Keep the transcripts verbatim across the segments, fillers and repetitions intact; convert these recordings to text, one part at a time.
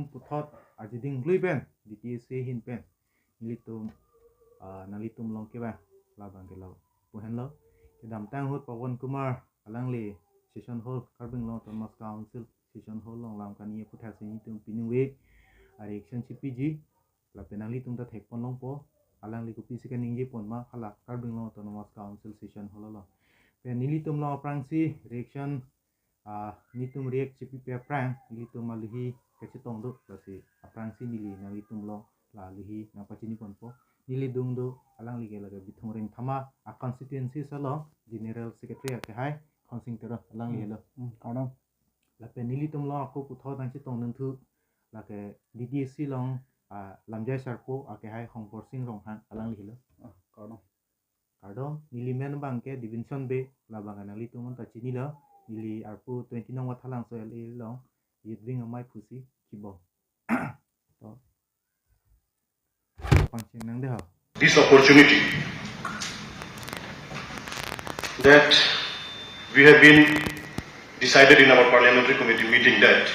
puthot arjuding lui pen D T A C ahin pen nelitum, ah, nanglitum along kevang labang ke lapu henlo. Kedamtang ahut Pawan Kumar alangli session hall, Karbi Anglong Autonomous Council session hall along lam kani aphuthak si nelitum pini ave a-reaction chepiji. Lapen nanglitum ta thekpon longpo, alangli kopisi kaningje pon ma hala Karbi Anglong Autonomous Council session hall along. Pen nelitum along aphrangsi reaction, ah, nelitum react chepipe aphrang nelitum alohi kachetong do, lasi aphrangsi neli nanglitum along la alohi nangpachini ponpo. Neli adung do, alangli ke lake Bithung Rengthama a-constituency along General Secretary akehai Khonsing Teron, alangli helo. Hmm, kardom. Lapen nelitum along ako puthot nangchetong dunthu lake D T A C along, ah, lamjai sarpo akehai Hongporsing Ronghang, alangli helo. Ah, kardom. Kardom, neli men abang ke Divinson Bey, labang ke nanglitum anta chinilo, neli arpu twenty nong Vathalangso L A along youth wing amei aphusi kibom. To. Pangcheng nang dei ho. This opportunity that we have been decided in our parliamentary committee meeting that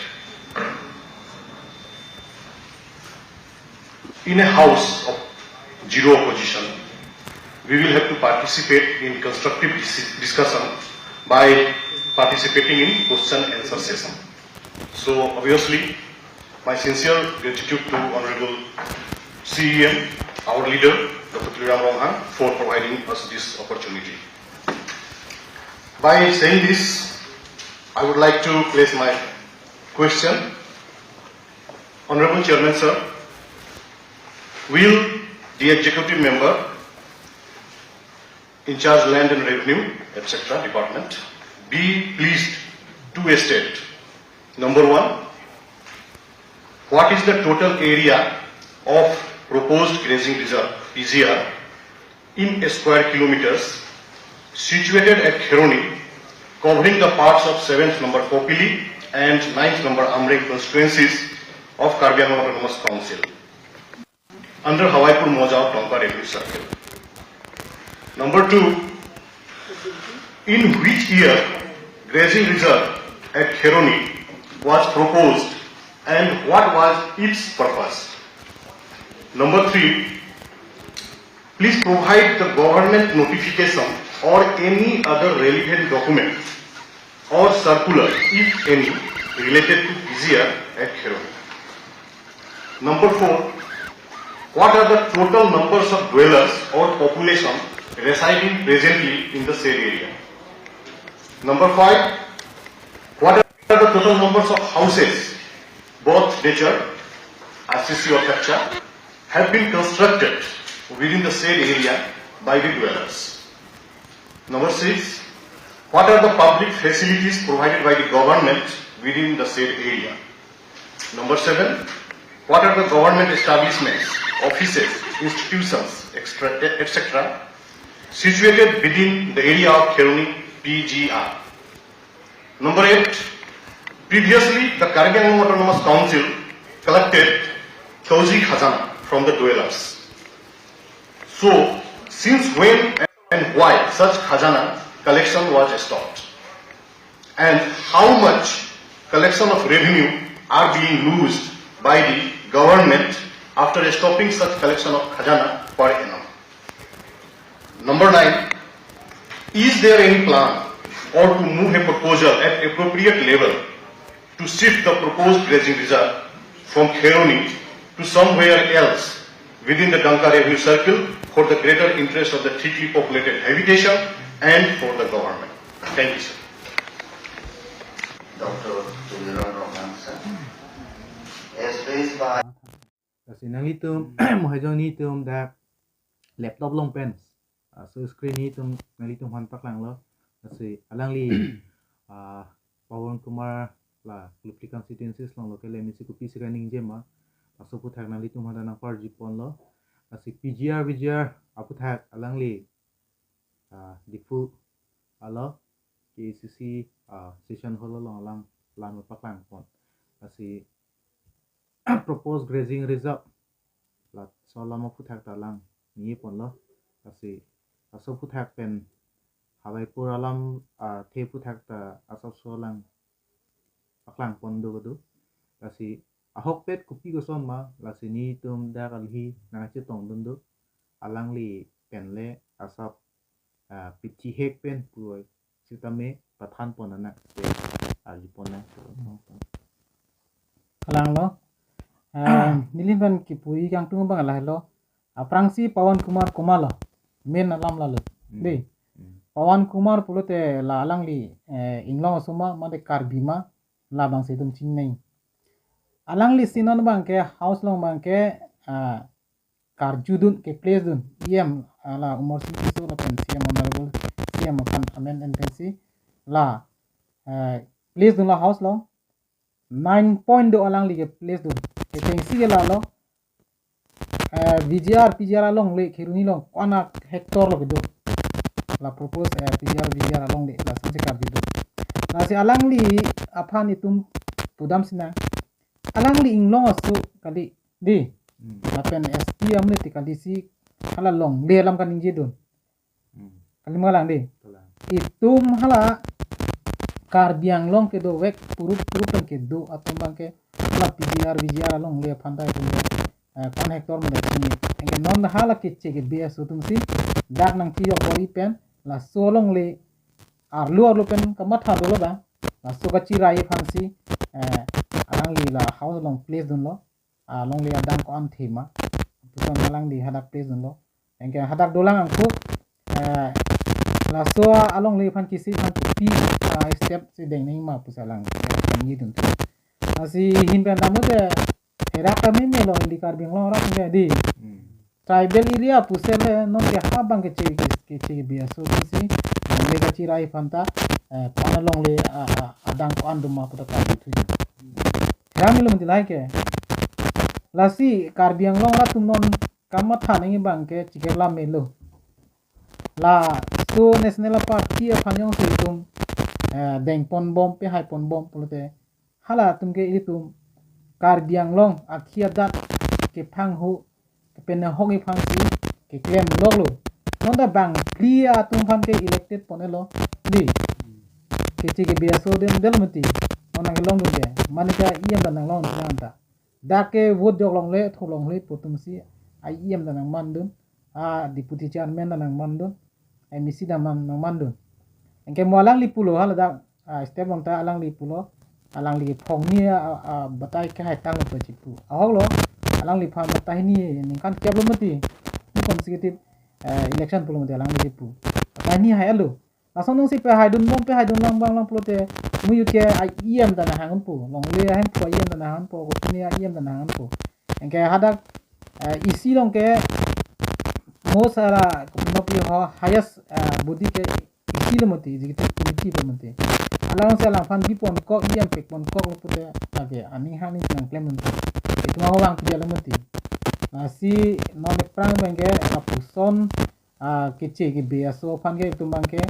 in a house of zero opposition, we will have to participate in constructive dis- discussion by participating in question answer session. So obviously, my sincere gratitude to Honorable C E M, our leader, Doctor Tuliram Ronghang, for providing us this opportunity. By saying this, I would like to place my question. Honorable Chairman, sir, will the executive member in charge land and revenue, et cetera department, be pleased to state, number one, what is the total area of proposed grazing reserve, P G R, in square kilometers, situated at Kheroni, covering the parts of seventh number Kopili and ninth number Amreng constituencies of Karbi Anglong Autonomous Council, under Hawaipur Mouza of Dongka Revenue Circle. Number two, in which year grazing reserve at Kheroni was proposed and what was its purpose? Number three, please provide the government notification or any other relevant document or circular, if any, related to P G R at Kheroni. Number four, what are the total numbers of dwellers or population residing presently in the said area? Number five, what are the total numbers of houses, both Dechar, R C C or Khapcha, have been constructed within the said area by the dwellers? Number six, what are the public facilities provided by the government within the said area? Number seven, what are the government establishments, offices, institutions, extra, et cetera, situated within the area of Kheroni P G R? Number eight, previously the Karbi Anglong Autonomous Council collected Toji Khajana from the dwellers. So, since when and why such Khajana collection was stopped? And how much collection of revenue are being loosed by the government after stopping such collection of Khajana per annum? Number nine, is there any plan or to move a proposal at appropriate level to shift the proposed grazing reserve from Kheroni to somewhere else within the Dongka Revenue Circle for the greater interest of the thickly populated habitation and for the government? Thank you, sir. Doctor Tuliram Ronghang, sir. As raised by Lasi nanglitum, mohai jong nelitum dak laptop along pen, ah, so screen nelitum, nanglitum aphan paklanglo. Lasi alangli, ah, Pawan Kumar la Lupli constituencies along local M A C kopisi kaningje ma, laso aphuthak nanglitum aphan nangparjuponlo. Lasi P G R, V G R aphuthak alangli, ah, Diphu along K A C C, ah, session hall along alang lam paklangpon. Lasi proposed grazing reserve, laso alam aphuthak ta alang ningjeponlo. Lasi laso aphuthak pen Hawaipur alam, ah, athe aphuthak ta asapso alang paklangpon do do. Lasi Ahokpet kopi koson ma, lasi nelitum dak alhi nangchetongdun do. Alangli pen le asap, ah, pithihek pen puvoiphit tame pathan pon nang, te arju pon nang. Halanglo. Ah, neli pen kipu-i kangtung abang lahelo. Aphrangsi Pawan Kumar Kumar lo. Main alam lalo. Hmm. Dei. Hmm. Pawan Kumar pulote la alangli, eh, inglong aso ma, mate Karbi ma, labangsi itum chinine. Alangli si non abangke house along abangke, ah, karjudun, keplace dun. E M, ah, la Amarsing Tisso lapen C E M Honorable C E M aphan amen en pensi la, eh, place dun la house along. Nine point do alangli keplace dun. Kechengsi ke lalo, eh, V G R, P G R alongle, Kheroni along, ko-an ahectare lo kedo. La propose, eh, P G R, V G R alongle, lasonsi karjudun. Lasi alangli aphan itum pudam sinang. Alangli inglong aso kali, dei. Hmm. Lapen S T amle ti kalisi hala longle alam kaningjedun. Hmm. Kali ma lang, dei. Kalang. Itum hala Karbi Anglong kedovek purup purup pen kedo atum abangke hala P G R, V G R alongle aphan ta itum, eh, ko-an ahectare mane itum. Anke non hala keche kebe aso atumsi dak nangchijok bor-i pen laso alongle arlo arlo pen kamatha dolo ba. Laso kachirai aphansi, eh, alangli la house along place dunlo. Alongle adang ko-an thema. Puson alangli hadak place dunlo. Anke hadak dolang angko, eh, laso alongle aphan kisi aphan kopi, ah, step si deng nangji ma pusi alang, eh, nangji dun. Lasi ahin pen damlote herak tame melo, ili Karbi Anglong arat ke, dei. Hmm. Tribal area pusitame non ke ha abangke che, keche kebe aso si longle kachirai aphan ta, eh, ko-an alongle, ah, ah, adang ko-an doma pu ta karjuthu. Herak melo mati lahai ke. Lasi Karbi Anglong arat atum non kamatha nangji abangke chikep lam melo. Laso National Party aphan jongsi itum, eh, deng ponbom, pehai ponbom pulote halatum ke itum Karbi Anglong akhei adak kephanghu, kepenehok aphansi keklem loklo. Non ta bang phli atum aphan ke elected pon-etlo, dei. Keche kebe aso den del mati. Non nangkelongdun ke, mane ke E M ta nanglong nang ta. Dak ke vote jok longle, thok longle pu atumsi a E M ta nangmandun, a deputy chairman ta nangmandun, M A C ta man, nangmandun. Anke mo alangli pulo haladak, ah, step along ta alangli pulo, alangli phongni a, a, batai kehai tanglo pu chipu. Ahoklo, alangliphan batai hini ningkan kep lo mati. Ni consecutive, eh, election pulo mati alangli chipu. Batai hini hai-etlo. Lason nungsi pehaidunbom, pehaidun lang abang lang pulote, mu U K I E M ta nanghang unpo, longle ahemphu I E M ta nanghang unpo, kopine I E M ta nanghang unpo. Anke hadak, eh, isi along ke most hala kopinopi ho highest, eh, body ke isi lo mati, executive committee lo mati. Alangsi alangphan biponkok, E M pekponkok lo pulote lake aning hang ni nangklem mati. Itum ahok lang pidya lo mati. Lasi non aphrang abangke lapuson, ah, keche kebe aso aphan ke itum abangke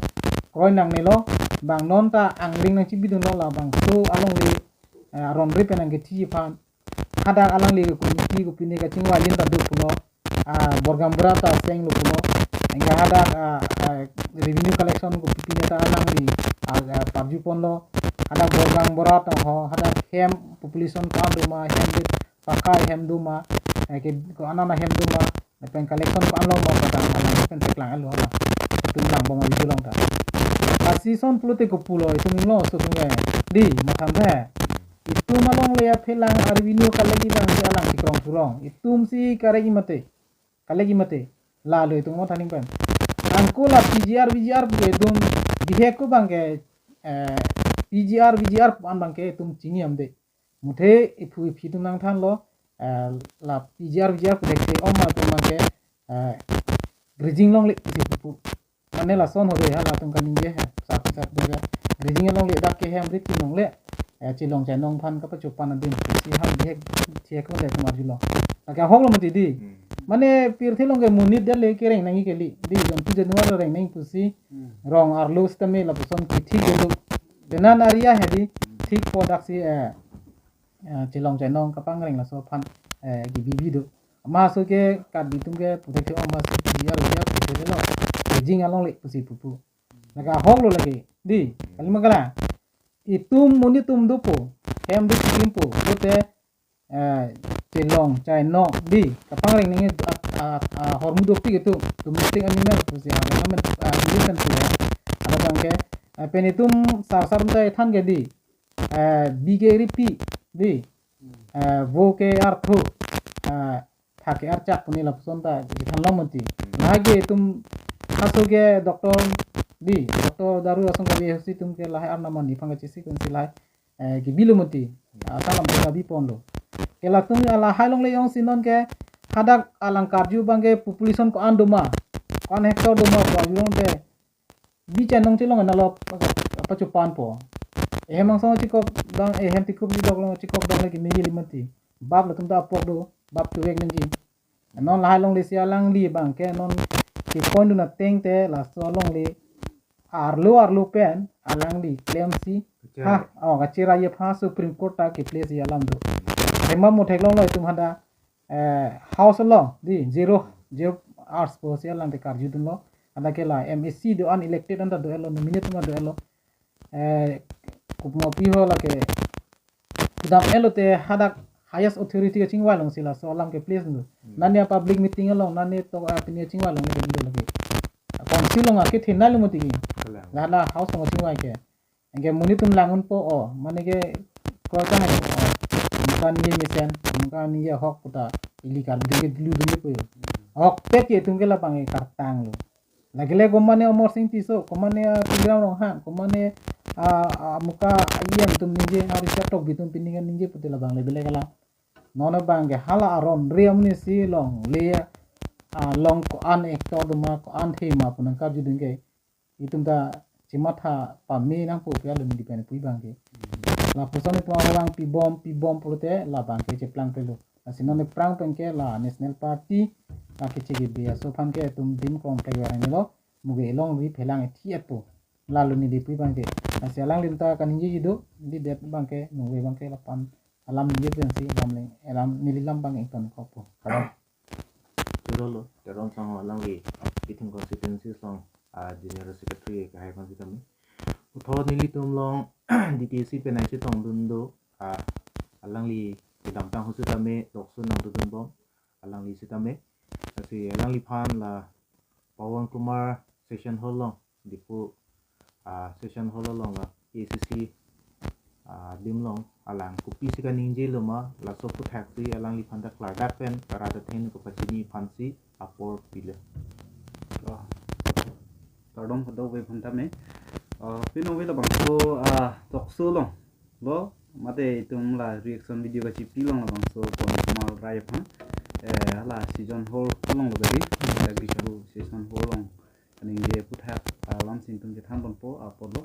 kroi nangnelo, bang non ta angring nangchibidunlo labangso alongle, eh, aron re pen nangkethi aphan. Hadak alangli ke committee kopine kachingvai lin ta do pulo, ah, Borgaonbura ta chenglo pulo, anke hadak, ah, ah, revenue collection kopine ta alangli, ah, ah, parju ponlo, hadak Borgaonbura ta ho, hadak hem population ko-an doma, hem ke pakai hem doma, eh, ke ko-an ana hem doma, lapen collection ko-an lo ma padang alang pen theklang alo hala. Itum langbom avideo along ta. Lasi son pulote kopulo itum inglong aso atum ke, dei, matha tha. Itum alongle aphelang a-revenue kalegi abangsi alang chikrong churong. Itumsi karegi mati. Kalegi mati. Lalo itum matha ning pen. Angko la P G R, V G R pu itum bihek ko abangke, eh, P G R, V G R pu an abangke itum chini amde. Muthe iphu iphi atum nangthanlo, eh, la P G R, V G R pu dek te om ma atum abangke, eh, grijing longle si pupu. Mane lason ho dei halatum kaningje he, sap sap dei. Grijing longle dak ke hem rit chinongle, eh, chilong chainong aphan kapachopan adin si ham dei, thiek lo dei tumar julo. Lake ahoklo mati dei. Hmm. Mane pirthe along ke monit dei le kereng nangji kali. Dei jontu januar reng nangji pusi. Hmm. Rong arlo sitame lapuson kethik dolo. Denan area he dei thik po daksi, eh, eh, chilong chainong kapangreng laso aphan, eh, kebibi do. Maso ke Karbi atum ke puthek thek om maso P G R V G R puthek lo. Grijing alongle pusi pupu. Lake ahoklo lake. Dei, kali ma kalang. Itum monit atum dopo. Hem do chikim po. Lote eh, chelong chainok dei, kapangreng nangji a, a, ahormu dopik itum, domestic animal pusi, ah, government, ah, regulation pu, eh, hala abangke, eh, pen itum sar sar ta ithan ke dei, eh, bi ke ripi dei, eh, vo ke artho, eh, tha ke archak pu ne lapuson ta ithan long mati. Lahai ke itum aso ke doctor dei, doctor daru asong kave husi itum ke lahai arnam ani phang kachisi kunsi lahai, eh, kebilo mati. Asalam ke kabi ponlo. Ke latum lahai longle jongsi non ke hadak alang karju abangke population ko-an doma, ko-an hectare doma pu arjulong te, bi chainong chelong nalo pachopanpo. Ehem angsong chikop dang, ehem tikup di dok long chikop dang lagi meji limati. Bap latum ta apok do, bap chuvek nangji. Non lahai longle si alangli abangke non ke point dun ateng te laso alongle arlo arlo pen alangli klemsi, Kacherai. Ha, oh, kacherai aphan Supreme Court ta keplesi alam do. Hema mo theklonglo itum hadak, eh, house along dei, zero, zero hours pusi alang te karjudunlo. Hadak ke la M A C do-an, elected an ta do-etlo, nominate an ta do-etlo. Eh, kopi ho lake kedam-etlo te hadak highest authority kachingvai longsi laso alam keplesi do. Hmm. Nani public meeting along, nani to, ah, pini kachingvai longle kedo lake. Council along akethe nanglo mati ke. Kalang. La la house along kachingvai ke. Anke monit atum lang-unpo o, mane ke kro chang o. Amuka ningje mesen, amuka ningje ahok pu ta ili kardom ke diludunji pu. Ahokpet ke itum ke labang ke kartanglo. Lake le komane Amarsing Tisso, komane, ah, Tuliram Ronghang, komane, ah, ah, amuka E M atum ningje, ah, Richard Tokbi atum pini ke ningje pute labang le bile kalang. Non abangke hala aron ri amonit si longle, ah, long ko-an hectare doma, ko-an thema pu nangkarjudun ke itum ta chematha pame nangpo pu alo neli pen pu abangke. Lapuson itum abang pibom pibom pulote labangke cheplang pelo. Lasi non aphrang pen ke la National Party, la keche kebe aso aphan ke itum dim krong kai vareng lo, muge longri phelang ethi-etpo. Lalo neli pu abangke. Lasi alangli ta kaningje do, di det abangke, nungve abangke lapu-an alam ningje pensi, alam ling, alam neli alam abang ingtonkokpo. Chorolo, Teron Sangho alangli, Bithung constituency along, ah, General Secretary kahai aphan sitame. Puthot nelitum along D T A C penai chetongdun do, ah, alangli kedamtang ahut sitame, tokso nangdodunbom, alangli sitame. Lasi alangliphan la Pawan Kumar Session Hall along, Diphu, ah, Session Hall along la A C C, ah, adim along alang kopisi kaningjelo ma, laso aphuthak si alangliphan ta klardak pen karat atheng ko pachini aphansi apor pilo. Oh. Kardom kadokave aphan tame. Ah, pini ave labangso, ah, tokso along lo, mate itum la reaction video kachipi along labangso Pawan Kumar Rai aphan, eh, hala Session Hall along lo kali, la Diphu Session Hall along kaningje aphuthak alam si itum chethanponpo apotlo.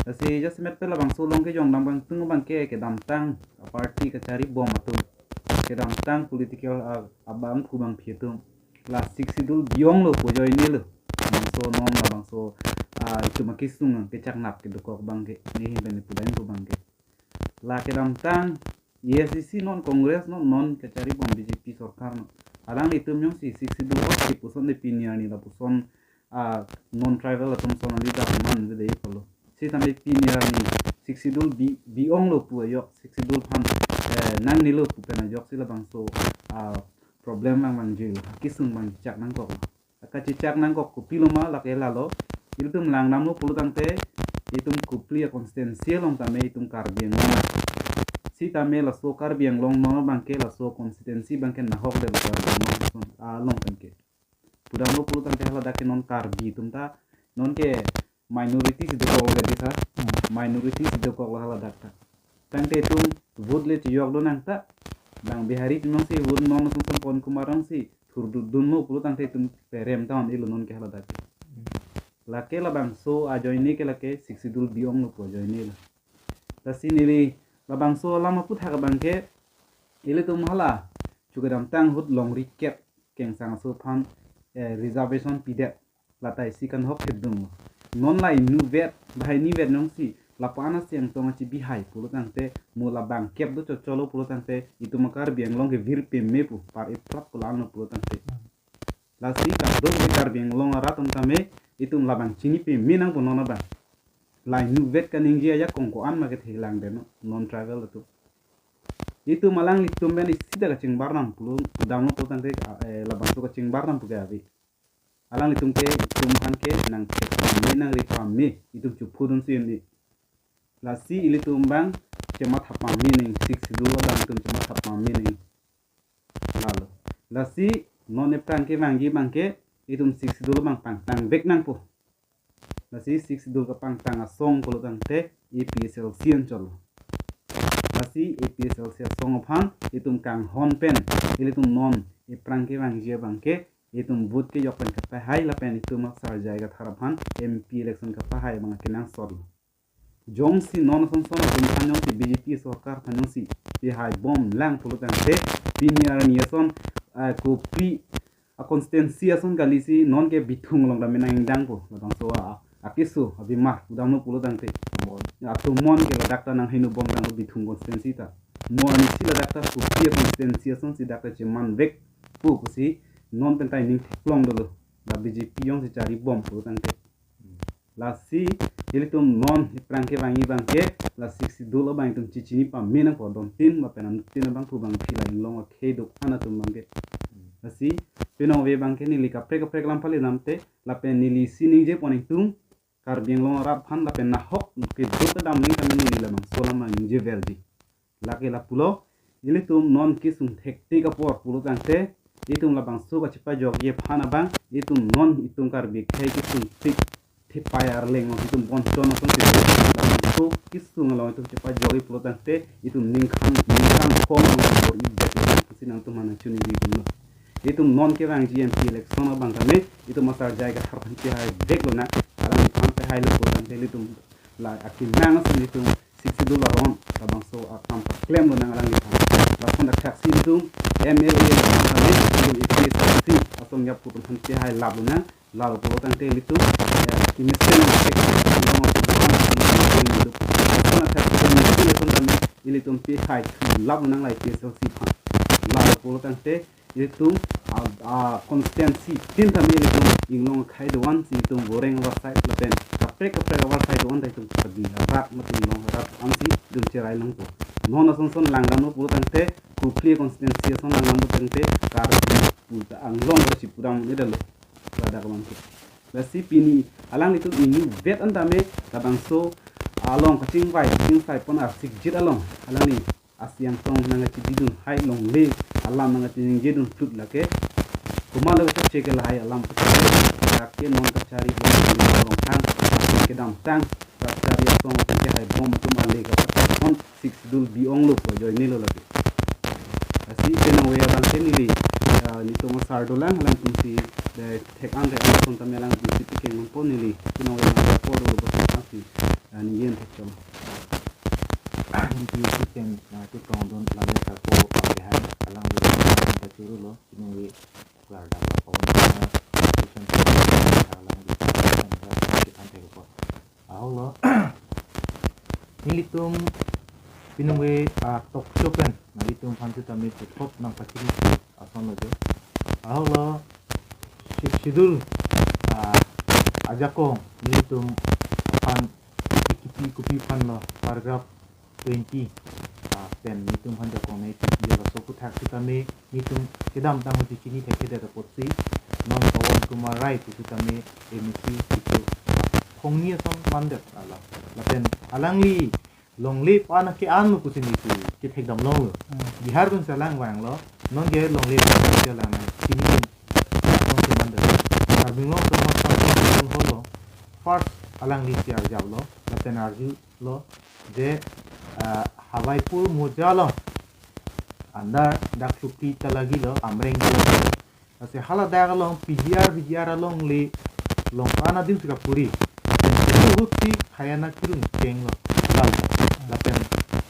Lasi jasemet pen labangso along kejongdam abang tung abangke kedamtang party kacharibom atum, kedamtang political, ah, abangphu bangphi atum la Sixth Schedule bi-onglo pu ajoinelo. Labangso non labangso, ah, itum akesung kechaknap kedokok abangke, ne hin pen pudam pu abangke. La kedamtang A I C C non Congress non, non kacharibom B J P sorkar non, alanglitum jongsi Sixth Schedule ok si puson de pini arni lapuson, ah, non tribal atum ason ali dak man de pulo. Sitame pini arni Sixth Schedule bi, bi-onglo pu ajok, Sixth Schedule aphan, eh, nangnelo pu pen ajok si labangso, ah, problem abang mangjelo, kesung abang chak nangkok. Kachechak nangkok kopilo ma lake lalo. Ilitum langdamlo pulo tangte, itum Kopili a-constituency along tame itum Karbi Anglong. Sitame laso Karbi Anglong non abangke laso constituency abangke nahok de Karbi Anglong along tangke. Pudamlo pulo tangte haladak ke non Karbi atum ta, non ke minority si dokok lo kadi sa. Hmm. Minority si dokok lo haladak ta. Tangte itum vote le chiyok do nang ta. Bang Bihari atum along si vote non sung sung Pawan Kumar along si thurdundunlo pulo tangte itum perem ta on-elo non ke haladak ke. Hmm. Lake labangso ajoine ke lake Sixth Schedule bi-onglo pu ajoine lo. Lasi neli labangso alam aphuthak abangke ilitum hala chu kedamtang ahut longri kep kengsang aso aphan, eh, reservation pidet. Lata isi kanhok thepdunlo. Non la inutvet, banghini vet jongsi lapu-an asi angtong achi bihai pulo tangte, mo labang kep do chocholo pulo tangte, itum a-Karbi Anglong ke vir peme pu, par iprap pulo anlo pulo tangte. Lasi kadokave Karbi Anglong arat atum tame, itum labang chini peme nangpo non abang. La inutvet kaningje ajakong ko-an ma kethe lang de non, non tribal atum. Itum alanglitum pen isi ta kachingbar nang pulo, pudamlo pulo tangte, eh, labangso kachingbar nang pu ke ave. Alanglitum ke itum aphan ke nangthek pame, nangri pame, itum chepudun si un-e. Lasi ilitum abang chematha pame nang, Sixth Schedule abang itum chematha pame nang. Lalo. Lasi non aphrang kevangji abang ke itum Sixth Schedule abang pangtang vek nangpo. Lasi Sixth Schedule kepangtang asong pulo tangte A P H L C anchot lo. Lasi A P H L C asong aphan itum kanghon pen, ilitum non aphrang kevangji abang ke itum vote kejok pen kepahai lapen itum Asar J I Kathar aphan M P election kepahai abang kenangsot lo. Jongsi non ason son atum aphan jongsi B J P sorkar aphan jongsi pehai bomlang pulo tangte pini arni ason, ah, kopi a-constituency ason kali si non ke Bithung along dam nang ingdangpo, labangso a, akeso abimar pudamlo pulo tangte. Mon. Atum mon ke ladak ta nangheno bomtanglo Bithung constituency ta. Mo arni si ladak ta kopi a-constituency ason si dak ta cheman vekpo pusi non pen ta ining theklong dolo. La B J P jongsi chari bom pulo tangte. Lasi ilitum non aphrang kevangji abang ke la Sixth Schedule abang itum chechini pame nangpo, dontin lapen anuttin abangphu abang phi la inglong akhei do-an atum abang ke. Lasi penangve abang ke neli kaprek kaprek alam pale namte lapen neli isi ningje pon itum Karbi Anglong arat aphan lapen nahok kedo kedam ning kami neli labangso alam abang ningje verji. Lake lapulo, ilitum non kesung thektik apor pulo tangte, itum labangso kachepajokji aphan abang, itum non itum Karbi akhei kesung tik thepai arleng itum bonchon atum si labangso kesung along itum chepajokji pulo tangte, itum ningkan, ningkan khong along bor-i bet pusi nangtum aphan nangchuniji itum lo. Itum non kevangji M P election abang tame, itum Asar J I Kathar aphan pehai vek lonang, alangli aphan pehailo pulo tangte ilitum la akinang ason itum Sixth Schedule aron labangso akam paklem lonang alangliphan. Lason athak si itum M L A tame itum A P H L C asong yap kutum aphan pehai lap lonang, lalo pulo tangte ilitum, eh, kimesen nang thek nang lason athak si itum itum tame ilitum pehai lap lonang la A P H L C aphan. Lalo pulo tangte itum a, a constituency tin tame itum inglong akhei do-an si itum Boreng avar side lapen kaprek kaprek avar side do-an ta itum Karbi arat mate inglong arat an si itum cherai longpo. Non ason son langdamlo pulo tangte, Kopili constituency ason langdamlo tangte Karbi pu ta anglong si pudam un-edetlo. Ladak abang ke. Lasi pini alanglitum ingni vet an tame labangso along kachingvai kachingsai pon asikjit along alangli asi angtong nangkachididun hai longle alam nangkachiningjedun phlut lake. Komatlo kacheche ke lahai alam kacheche. Lake non kachari bom along thang kedamtang kachari asong atum kehai bom atum ale kapathon Sixth Schedule bi-onglo pu ajoinelo lake. Lasi penangve abang ke neli, ah, nelitum asar dolang alangtum si, eh, thek-an thek-an ason tame alangtum si pikeng manpo neli. Penangve abang ke apor dolo bosong si, ah, neli yen thekchom. Neli isi pen, ah, tu tongdun lamya sarpo, ah, behind alangli ta churulo, penangve klardak la pawan na, alangli ta thek-an thek-an apor. Ahoklo, nelitum penangve, ah, talk show pen nanglitum aphan sitame puthot nangpachini asonlo jo. Ahoklo, Sixth Schedule, ah, ajakong nelitum aphan kipi kopi aphanlo paragraph twenty, ah, pen nelitum aphan jakong nangpi, laso aphuthak sitame nelitum kedamtang chechini thekthedet apotsi non Pawan Kumar Rai pu sitame M A C kipu khongni ason mandet alam. Lapen alangli longle pan ke-an lo pusi nelitum kethekdam longlo. Hmm. Bihar pen si alang vanglo, non ke longle pan ke alang nangchini ason si mandet. Karbi Anglong Autonomous Council holo, first alangli si arjaplo, lapen arjulo je, ah, Hawaipur Moja along under dak Supri ta lagilo, Amreng ta lagilo. Lasi haladak along P G R, V G R along le long pan adim si kapuri. Lapen ahut si khei anak kirung chenglo. Lal. Lapen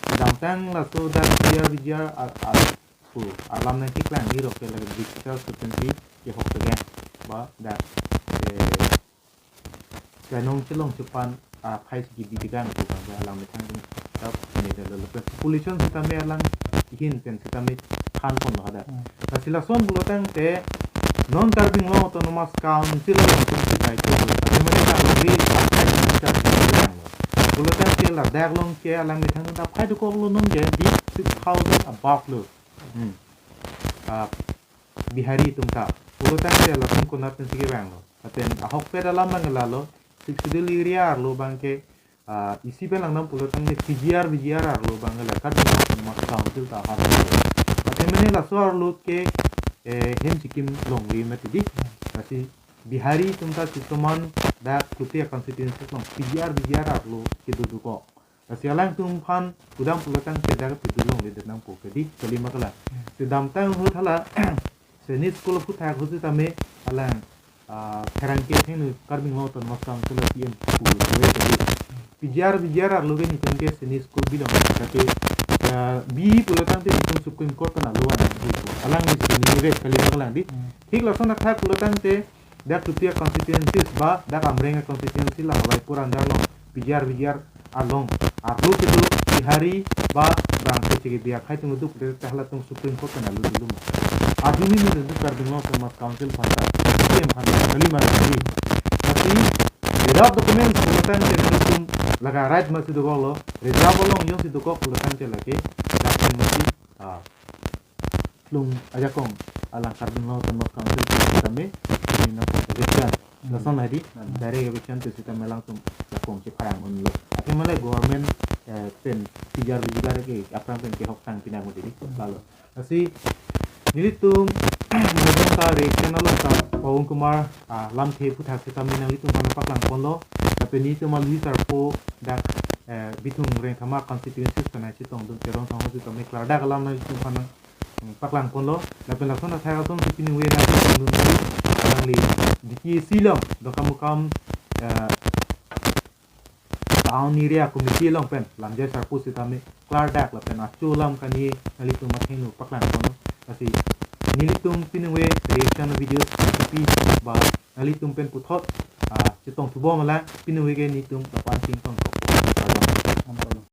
kedamtang laso dak P G R, V G R a, a, pu alam nangkeklang ni rok ke lagi British Constituency kehok tegen. Ba dak, eh, kanong chelong chepan, ah, phai si kibi tegang pu abang alang methang tum tap ne dalo lapen population sitame alang ihin pen sitame than ponlo hadak. Hmm. Lasi lason pulo tangte non Karbi Anglong Autonomous Council along tum si kai to. Athema ta longle aphai si ta si langlo. Pulotangte ladak along ke alang methang ta phai dokoklo, non ke di six thousand above lo. Hmm. Ah, Bihari atum ta. Pulotangte latum konat pensi kevanglo. Lapen ahokpet alam abang lalo, Sixth Schedule area arlo abang ke, ah, isi pen langdam pulotangte P G R, V G R arlo abang la Karbi Anglong Autonomous Council ta ahar. Lapen mane laso arlo ke, eh, hem chikim longle mati di. Lasi Bihari atum ta sitoman dak Klute constituency along P G R, V G R arlo kedo dokok. Lasi alangtum aphan kedam pulotangte dak kedo longledet nangpo ke di, kali ma kalang. Kedamtang ahut hala Sainik School aphuthak ahut sitame alang, ah, pherangke athengno Karbi Anglong Autonomous Council a-C E M pu ke di. P G R, V G R arlo ke nelitum ke Sainik School bilong ke, ah, bi pulotangte nelitum Supreme Court pen alo an nangji pu. Alang ni sini ni vet, kali ma kalang di. Hmm. Thik lason athak pulotangte dak Klute constituencies ba dak Amreng constituency la Hawaipur under along P G R, V G R along arlo kedo Bihari ba bang kecheke biak hai tung duk de tah latum Supreme Court pen alo dulu ma. Adu ni ni duk Karbi Anglong Autonomous Council aphan ta, C E M aphan ta, kali ma kalang di. Lasi without documents pulotangte nelitum laga right masi dokoklo, reserve along jongsi dokok pulotangte lake dak pen masi, ah, lung ajakong alang Karbi Anglong Autonomous Council sitame, ini na eviction. Hmm. Lason hadi, Hmm. direct eviction pu sitame alangtum jakong si pharang unlo. Athema le government, eh, pen P G R, V G R ke aphrang pen kehok tang pinang mati di. Hmm. Lalo. Lasi nelitum, nelitum ta reaction along ta Pawon Kumar, ah, Lamthe aphuthak sitame nanglitum aphan paklang ponlo. Lapen nelitum aluhi sarpo dak, eh, Bithung Rengthama constituencies pen chetongdun Teron Sangho sitame klardak alam nanglitum aphan, hmm, paklang ponlo. Lapen lason athak atum si pini we nangtongdun tadi, alangli D T A C along Dongkamukam, eh, town area committee along pen lamjai sarpo sitame klardak lapen achu alam kani nanglitum athengno paklang ponlo. Lasi nelitum pini we reaction videos kipi ba nanglitum pen puthot, ah, chetong thubom alang pini we ke nelitum lapu-an chingtong kok.